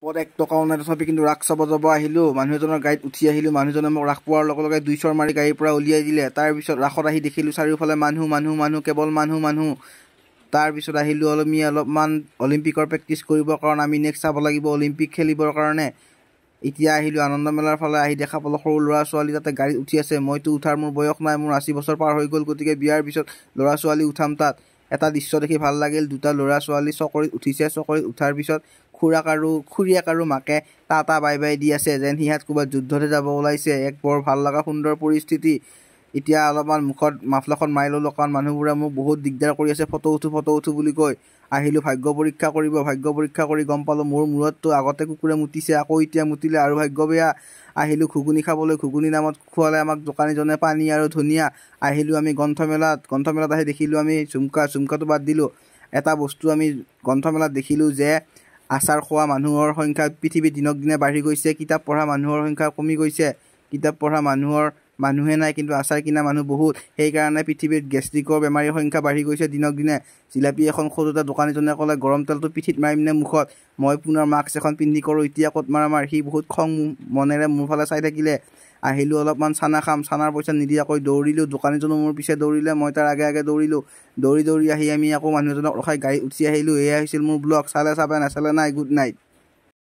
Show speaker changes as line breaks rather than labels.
পদ 1 টকাও নাই, তথাপি কিন্তু ৰাস চাব যাব আহিলোঁ। মানুহ এজনৰ গাড়ীত উঠি আহিলোঁ। মানুহজনে মোক ৰাস পোৱাৰ লগে লগে 2 চৰ মাৰি গাড়ীৰ পৰা উলিয়াই দিলে। তাৰপিছত ৰাসত আহি দেখিলোঁ চাৰিওফালে মানুহ মানুহ মানুহ, কেৱল মানুহ মানুহ। তাৰপিছত আহিলোঁ আমি অলপমান অলিম্পিকৰ প্ৰেক্টিছ কৰিবৰ কাৰণ আমি নেক্সট চাব লাগিব অলিম্পিক খেলিবৰ কাৰণে। এতিয়া আহিলোঁ আনন্দ মেলাৰ ফালে, আহি দেখা পালোঁ সৰু ল'ৰা ছোৱালী তাতে গাড়ীত উঠি আছে। মইতো উঠাৰ মোৰ বয়স নাই, মোৰ 80 বছৰ পাৰ হৈ গ'ল, গতিকে বিয়াৰ পিছত ল'ৰা ছোৱালী উঠাম তাত। এটা দৃশ্য দেখি ভাল লাগিল, দুটা ল'ৰা ছোৱালী চকৰিত উঠিছে। চকৰিত উঠাৰ পিছত খুৰাক আৰু খুৰীয়েক আৰু মাকে টাটা বাই বাই the আছে, যেন সিহঁত ক'ৰবাত যুদ্ধতে যাব ওলাইছে। এক বৰ ভাল লগা সুন্দৰ পৰিস্থিতি। এতিয়া অলপমান মুখত মাফলাখন মাৰি ল'লোঁ, কাৰণ মানুহবোৰে মোক বহুত দিগদাৰ কৰি আছে, ফটো উঠো ফটো উঠো বুলি কৈ। আহিলোঁ ভাগ্য পৰীক্ষা কৰিব। ভাগ্য পৰীক্ষা কৰি গম পালোঁ মোৰ মূৰততো আগতে কুকুৰে মুতিছে, আকৌ এতিয়া মুতিলে আৰু ভাগ্য বেয়া। আহিলোঁ ঘুগুনি খাবলৈ, ঘুগুনি নামত খুৱালে আমাক দোকানীজনে পানী আৰু ধনিয়া। আহিলোঁ আমি গ্ৰন্থমেলাত। গ্ৰন্থমেলাত আহি দেখিলোঁ আমি ঝুমকা, ঝুমকাটো বাদ দিলোঁ। এটা বস্তু আমি গ্ৰন্থমেলাত দেখিলোঁ যে আচাৰ খোৱা মানুহৰ সংখ্যা পৃথিৱীত দিনক দিনে বাঢ়ি গৈছে, কিতাপ পঢ়া মানুহৰ সংখ্যা কমি গৈছে। কিতাপ পঢ়া মানুহৰ মানুহে নাই, কিন্তু আচাৰ কিনা মানুহ বহুত। সেইকাৰণে পৃথিৱীত গেষ্ট্ৰিকৰ বেমাৰীৰ সংখ্যা বাঢ়ি গৈছে দিনক দিনে। জিলাপি এখন খোজোতে দোকানীজনে ক'লে, গৰম তেলটো পিঠিত মাৰিম নে মুখত? মই পুনৰ মাস্ক এখন পিন্ধি কৰোঁ, এতিয়া ক'ত মাৰা মাৰ। সি বহুত খং মনেৰে মোৰ ফালে চাই থাকিলে। আহিলোঁ অলপমান চানা খাম, চানাৰ পইচা নিদিয়াকৈ দৌৰিলোঁ। দোকানীজনো মোৰ পিছে দৌৰিলে, মই তাৰ আগে আগে দৌৰিলোঁ। দৌৰি দৌৰি আহি আমি আকৌ মানুহ এজনক ৰখাই গাড়ীত উঠি আহিলোঁ। এয়াই হৈছিল মোৰ ব্লগ। চালে চাবে, নাচালে নাই। Good night.